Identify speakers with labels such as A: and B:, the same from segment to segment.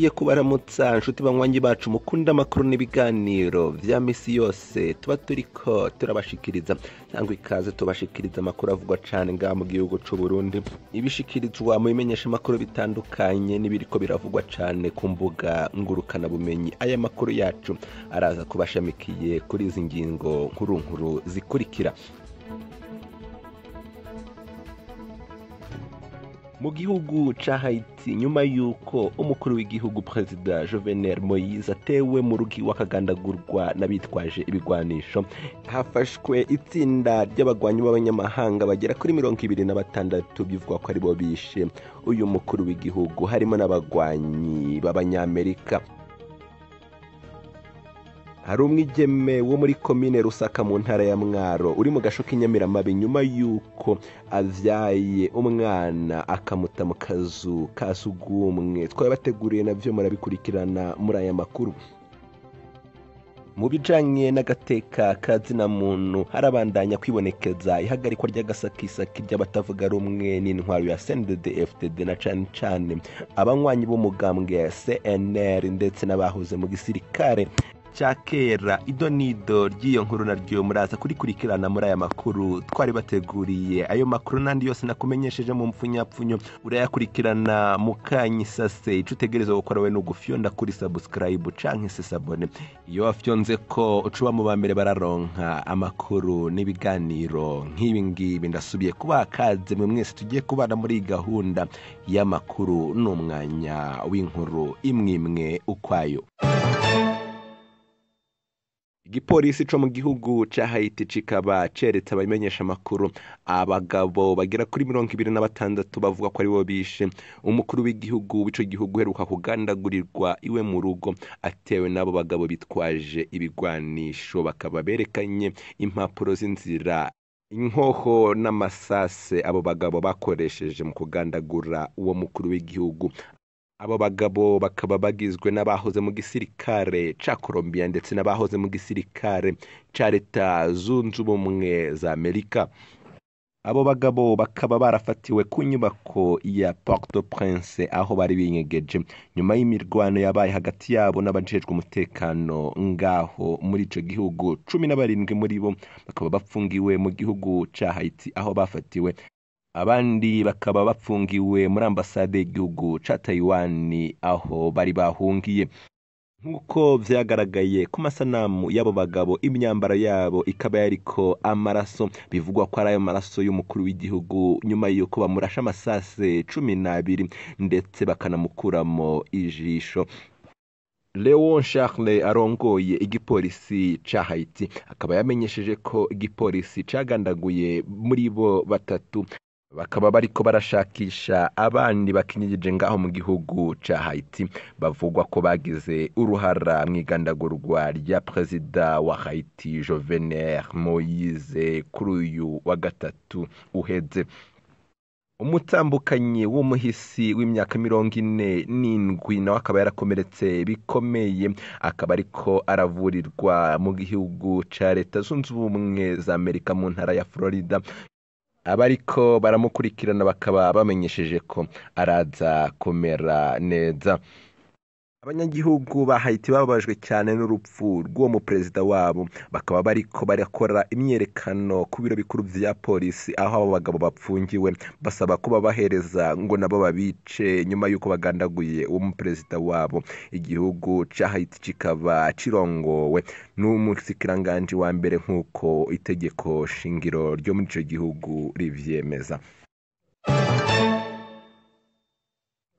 A: Ndasubiye kubaramutsa nshuti banywanyi bacu mukunda amakuru n'ibiganiro vya misi yose tuba turiko turabashikiriza, cyangwa ikaze tubashikiriza amakuru avugwa cane ngaha mu gihugu c'u Burundi, ibishikirizwa mu bimenyesha amakuru bitandukanye n'ibiriko biravugwa cane ku mbuga ngurukana bumenyi. Aya makuru yacu araza kubashamikiye kuri izi ngingo nkuru nkuru zikurikira. Mu gihugu ca Haiti, nyuma yuko umukuru w'igihugu Perezida Jovenel Moise atewe mu rugi wakagandagurwa n'abitwaje ibigwanisho, hafashwe itsinda ry'abagwanyi b'abanyamahanga bagera kuri 26 bivugwa ko aribo bishe uyu mukuru w'igihugu, harimo n'abagwanyi b'abanyamerika. Hari umwigeme wo muri komine Rusaka mu ntara ya Mwaro uri mu gasho k'inyamiramabi nyuma yuko avyaye umwana akamuta mu kazu ka sugumwe. Twabateguriye navyo murabikurikirana muri aya makuru. Mu bijanye n'agateka ka zina muntu, harabandanya kwibonekeza ihagarikwa ry'agasakisaki ry'abatavuga rumwe n'intwaro ya CNDD-FDD, na cane cane abanywanyi b'umugambwe CNR ndetse n'abahoze mu gisirikare ca kera. Idonido ry'iyo nkuru naryo muraza kurikurikirana muri aya makuru twari bateguriye. Ayo makuru n'andi yose nakumenyesheje mu mpfunyapfunyo urayakurikirana mu kanyisase. Ico utegerezwa gukora we n'ugufyonda kuri subscribe canke se sabone. Iyo wafyonze ko ucuba mu bambere bararonka amakuru n'ibiganiro nk'ibi ngibi. Ndasubiye kubaha kaze mwe mwese tugiye kubana muri iyi gahunda y'amakuru n'umwanya w'inkuru imwe imwe ukwayo. Igipolisi co mu gihugu ca Haiti cikaba ceretse abamenyesha amakuru abagabo bagera kuri 26 bavuga ko aribo bishe umukuru w'igihugu w'ico gihugu uheruka kugandagurirwa iwe mu rugo, atewe n'abo bagabo bitwaje ibigwanisho. Bakaba berekanye impapuro z'inzira, inkoho n'amasase abo bagabo bakoresheje mu kugandagura uwo mukuru w'igihugu. Abo bagabo bakaba bagizwe n'abahoze mu gisirikare ca Colombia ndetse n'abahoze mu gisirikare ca Leta Zunze Ubumwe za Amerika. Abo bagabo bakaba barafatiwe ku nyubako ya Port-au-Prince aho bari binyegeje nyuma y'imirwano yabaye hagati yabo n'abajejwe umutekano ngaho muri ico gihugu. 17 muri bo bakaba bafungiwe mu gihugu ca Haiti aho bafatiwe, abandi bakaba bafungiwe muri ambasade y'igihugu ca Taiwan aho bari bahungiye. Nk'uko vyagaragaye ku masanamu y'abo bagabo, imyambaro yabo ikaba yariko amaraso, bivugwa ko ari ayo maraso y'umukuru w'igihugu nyuma y'uko bamurashe amasase 12 ndetse bakanamukuramo ijisho. Leon Charles arongoye igipolisi ca Haiti akaba yamenyesheje ko igipolisi cagandaguye muri bo batatu, bakaba bariko barashakisha abandi bakinyegeje ngaho mu gihugu ca Haiti bavugwa ko bagize uruhara mw'igandagurwa rya perezida wa Haiti Jovenel Moise kuri uyu wa gatatu uheze. Umutambukanyi w'umuhisi w'imyaka 47 nawe akaba yarakomeretse bikomeye, akaba ariko aravurirwa mu gihugu ca Leta Zunze Ubumwe za Amerika mu ntara ya Florida. Abariko baramukurikirana bakaba bamenyesheje ko araza kumera neza. Abanyagihugu ba Haiti bababajwe cyane n'urupfu rw'uwo muperezida wabo, bakaba bariko barakora imyerekano ku biro bikuru vya polisi aho abo bagabo bapfungiwe, basaba ko babahereza ngo nabo babice nyuma y'uko bagandaguye uwo muperezida wabo. Igihugu ca Haiti kikaba cirongowe n'umushikiranganji wa mbere nk'uko itegeko shingiro ryo muri ico gihugu rivyemeza.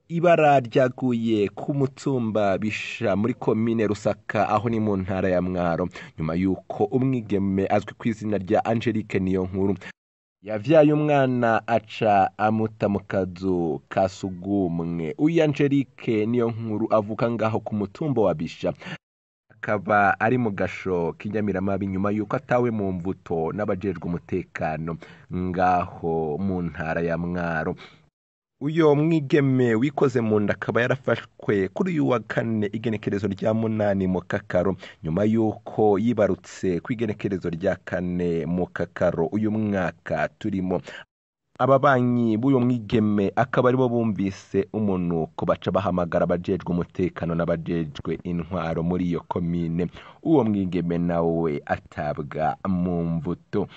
A: Ibara ryaguye ku mutumba Bisha muri komine Rusaka aho ni mu ntara ya Mwaro, nyuma yuko umwigeme azwi ku izina rya Angelique Niyonkuru yavyaye umwana aca amuta mu kazu ka sugumwe. Uyu Angelique Niyonkuru avuka ngaho ku mutumba wa Bisha, akaba ari mu gasho k'inyamiramabi nyuma yuko atawe mu mvuto n'abajejwe umutekano ngaho mu ntara ya Mwaro. Uyo mwigeme wikoze mu nda akaba yarafashwe kuri uyu wa kane igenekerezo rya 8 mu Kakaro, nyuma yuko yibarutse ku igenekerezo rya 4 mu Kakaro uyu mwaka turimo. Ababanyi b'uyo mwigeme akaba aribo bumvise umunuko, baca bahamagara abajejwe umutekano n'abajejwe intwaro muri iyo komine. Uwo mwigeme nawe atabwa mu mvuto.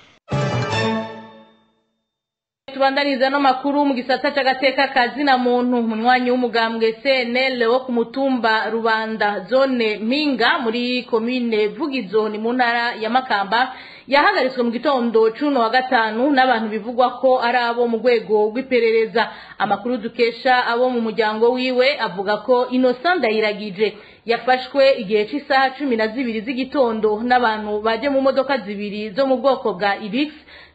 B: Tubandaniza no makuru mu gisata c'agateka kazina muntu. Munywanyi w'umugambwe CNL wo ku mutumba Rubanda, zone Mpinga, muri komine Vugizo, ni mu ntara ya Makamba, yahagaritswe mu gitondo cuno wa gatanu n'abantu bivugwa ko ari abo mu rwego rw'iperereza. Amakuru dukesha abo mu muryango wiwe avuga ko Innocent Ndayiragije yafashwe igihe c'isaha 12 z'igitondo n'abantu baje mu modoka zibiri zo mu bwoko bwa Ibix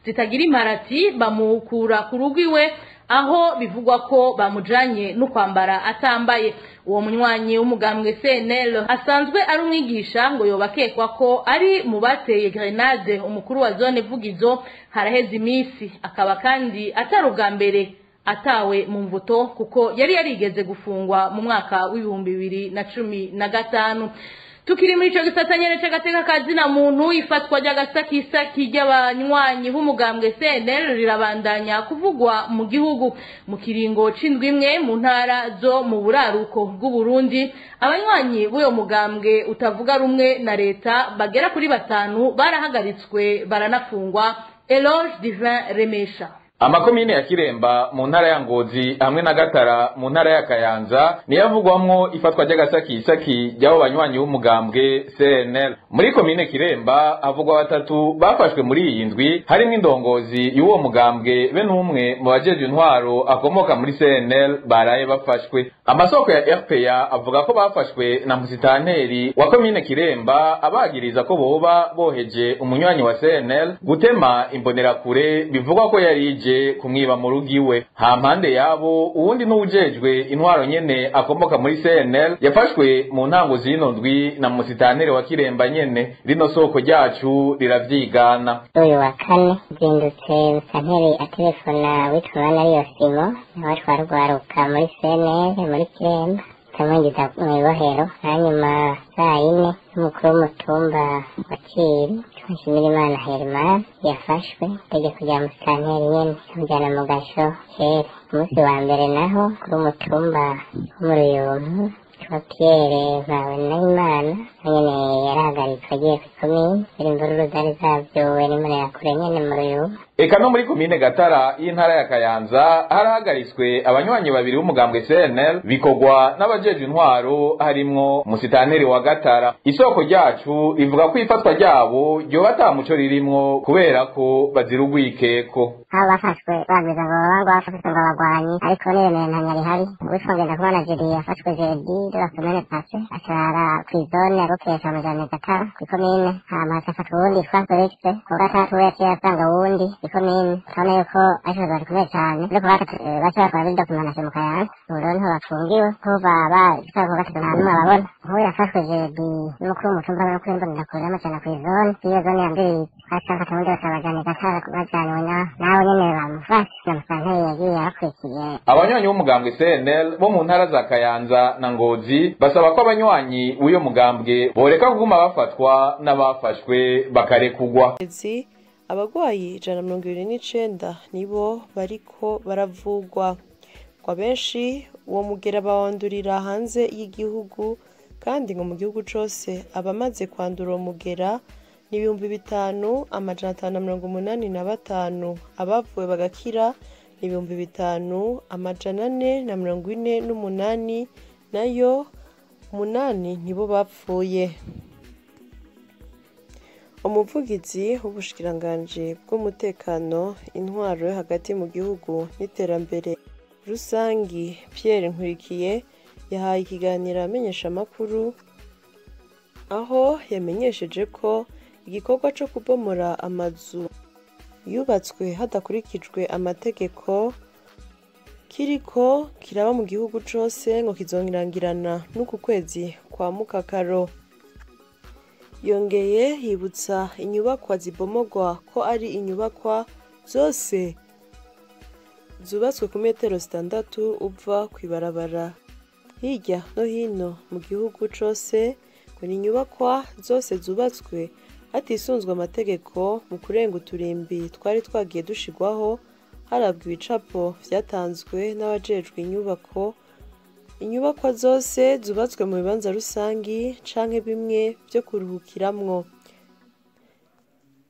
B: zitagira imparati, bamukura ku rugo iwe, aho bivugwa ko bamujanye no kwambara atambaye. Uwo munywanyi w'umugambwe CNL asanzwe ari umwigisha, ngo yobakekwa ko ari mu bateye grenade umukuru wa zone Vugizo haraheze imisi, akaba kandi atari ubwa mbere atawe mu mvuto, kuko yari yarigeze gufungwa mu mwaka w'2015. Tukiri muri ico gisata nyene c'agateka kazina muntu, ifatwa ry'agasakisaki ry'abanywanyi b'umugambwe CNL rirabandanya kuvugwa mu gihugu. Mu kiringo c'indwi imwe, mu ntara zo mu buraruko bw'Uburundi, abanywanyi b'uyo mugambwe utavuga rumwe na leta bagera kuri batanu barahagaritswe baranafungwa. Eloge Divin Remesha.
C: Amakomine ya Kiremba mu ntara ya Ngozi hamwe na Gatara mu ntara ya Kayanza niyo avugwamwo ifatwa ry'agasakisaki ry'abo banywanyi b'umugambwe CNL. Muri komine Kiremba havugwa batatu bafashwe muri iyi ndwi, harimwo indongozi y'uwo mugambwe be n'umwe mu bajejwe intwaro akomoka muri CNL baraye bafashwe. Amasoko ya RPA avuga ko bafashwe na musitanteri wa komine Kiremba, abagiriza ko boba boheje umunywanyi wa CNL gutema imbonerakure bivugwa ko yari ije kumwiba mu rugo iwe. Hampande yabo, uwundi n'uwujejwe intwaro nyene akomoka muri CNL yafashwe mu ntango z'ino ndwi na musitanteri wa Kiremba nyene. Rino soko ryacu riravyigana.
D: Uyu wa kane zindutse musanteri atelefona witwa Banariyo Simo, nawe atwara urwaruka muri CNL muri Kiremba, akamwinjiza mw'ibohero. Hanyuma saa yine n'umukuru w'umutumba wa Ciri Nshimirimana Herman yafashwe itegeko rya musitanteri nyene, amujyana mu gasho kera. Umunsi wa mbere naho kuri umutumba wo mu Ruyumpu wa Pierre Mpawenayimana nyene yarahagaritswe agiye kw'ikomine, yari imvururu zari zavyuwe n'imbonerakure nyene mu Ruyumpu.
C: Eka no muri komine Gatara y'intara ya Kayanza harahagaritswe abanywanyi babiri b'umugambwe CNL, bikorwa n'abajejwe intwaro harimwo musitanteri wa Gatara. Isoko ryacu rivuga ko ifatwa ryabo ryoba ata muco ririmwo kubera ko bazira urwikeko.
D: Aho bafashwe bagwiza ngo baba ngo bafashwe ngo abagwanyi, ariko n'iremeranya rihari. Uwitwa Ngendakumana Jeri yafashwe jeudi de la semaine passée, acarara kw'izone bukesha amajana Gatara kw'ikomine. Hama hacafatwa uwundi yitwa Felix ku wa gatandatu, we yaciye asanga uwundi kw'ikomine. Turabona yuko ari ikibazo gikomeye cane. No ku wa gatatu baciye bakora muri documentation mu Kayanza, ubu rero niho bafungiwe kuva bashika ku wa gatatu, nta n'umwe ababona. Nk'uyu yafashwe jeudi n'umukuru w'umutumba no kuri Imbonerakure y'amajana kw'izone iyo zone ya Mbirizi, baca bafata uwundi bakabajana i Gatara, bajanywe nawe nyene bamufashe na musanteri yagiye abakurikiye.
C: Abanywanyi b'umugambwe CNL bo mu ntara za Kayanza na Ngozi basaba ko abanywanyi b'uyo mugambwe boreka kuguma bafatwa, n'abafashwe bakarekugwa.
E: Abagwayi 129 nibo bariko baravugwa, ngo abenshi uwo mugera bawandurira hanze y'igihugu, kandi ngo mu gihugu cose abamaze kwandura uwo mugera ni 5585, abavuwe bagakira ni 5448, nayo 8 nibo bapfuye. Umuvugizi w'ubushikiranganji bw'umutekano, intwaro yo hagati mu gihugu n'iterambere rusangi, Pierre Nkurikiye, yahaye ikiganiro abamenyeshamakuru, aho yamenyesheje ko igikorwa co kubomora amazu yubatswe hadakurikijwe amategeko kiriko kiraba mu gihugu cose, ngo kizongirangirana n'uku kwezi kwa mukakaro. Yongeye yibutsa inyubakwa zibomogwa ko ari inyubakwa zose zubatswe ku metero 6 uva kw'ibarabara. Hirya no hino mu gihugu cose, ngo ni inyubakwa zose zubatswe hatisunzwe amategeko mu kurenga uturimbi twari twagiye dushigwaho. harabwa ibicapo vyatanzwe n'abajejwe inyubako. Inyubakwa zose zubatswe mu bibanza rusangi canke bimwe vyo kuruhukiramwo.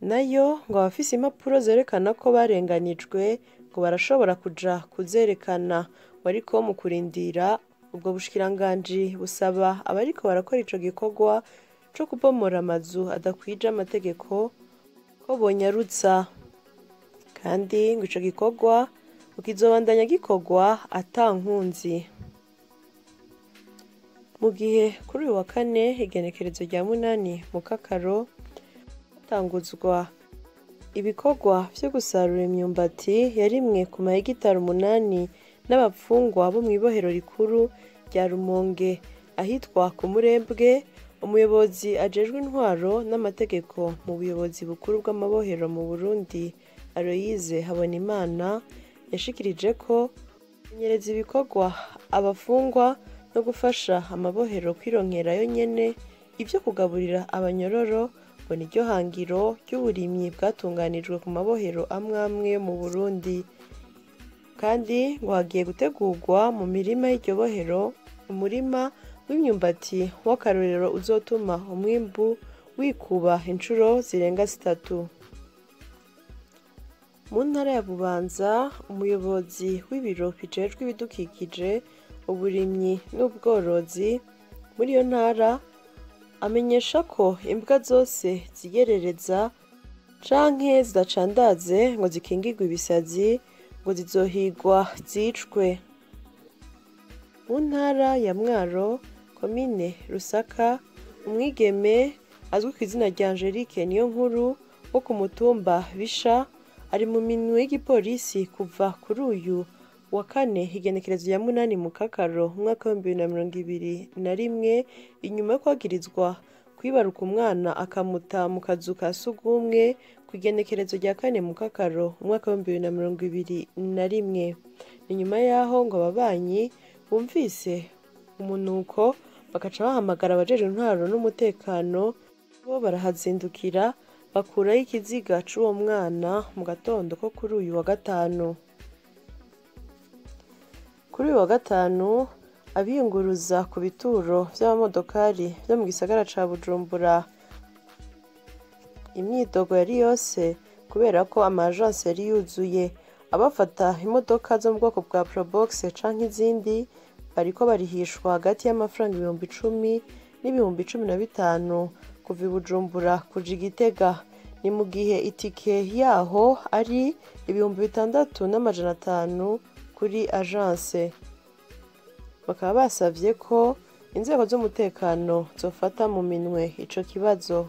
E: Nayo ngo abafise impapuro zerekana ko barenganijwe ngo barashobora kuja kuzerekana, ngo ariko mu kurindira ubwo bushikiranganji busaba abariko barakora ico gikorwa co kubomora amazu adakwije amategeko ko bonyarutsa, kandi ngo ico gikorwa ngo kizobandanya gikorwa ata nkunzi. Mu gihe kuri uyu wa kane igenekerezo rya 8 Mukakaro hatanguzwa ibikorwa vyo gusarura imyumbati yarimwe ku mahegitari 8 n'abapfungwa bo mw'ibohero rikuru rya Rumonge ahitwa ku Murembwe, umuyobozi ajejwe intwaro n'amategeko mu buyobozi bukuru bw'amabohero mu Burundi Aloyize Habonimana yashikirije ko kumenyereza ibikorwa abafungwa no gufasha amabohero kwironkera yo nyene ivyo kugaburira abanyororo ngo niryo hangiro ry'uburimyi bwatunganijwe ku mabohero amwe amwe yo mu Burundi, kandi ngo hagiye gutegurwa mu mirima y'iryo bohero umurima w'imyumbati w'akarorero uzotuma umwimbu wikuba inshuro zirenga 3. Mu ntara ya Bubanza, umuyobozi w'ibiro bijejwe ibidukikije, uburimyi n'ubworozi muri iyo ntara amenyesha ko imbwa zose ziyerereza canke zidacandaze ngo zikingirwe ibisazi ngo zizohigwa zicwe. Mu ntara ya Mwaro, komine Rusaka, umwigeme azwi ku izina rya Angelique Niyonkuru wo ku mutumba Bisha ari mu minwe y'igipolisi kuva kuri uyu wa kane igenekerezo ya 8 Mukakaro umwaka wa 2021, inyuma yo kwagirizwa kwibaruka umwana akamuta mu kazu ka sugumwe ku igenekerezo rya 4 Mukakaro umwaka wa 2021. Ni nyuma yaho ngo ababanyi bumvise umunuko bakaca bahamagara abajejwe intwaro n'umutekano, bo barahazindukira bakurayo ikiziga c'uwo mwana mu gatondo ko kuri uyu wa gatanu. Kuri uyu wa gatanu abiyunguruza ku bituro vy'amamodokari vyo mu gisagara ca Bujumbura imyidogo yari yose kubera ko ama agence yari yuzuye. Abafata imodoka zo mu bwoko bwa Probox canke izindi bariko barihishwa hagati y'amafaranga 10,000 n'ibihumbi 15,000 kuva i Bujumbura kuja i Gitega, ni mu gihe itike yaho ari 6,500 kuri agence. Bakaba basavye ko inzego z'umutekano zofata mu minwe ico kibazo.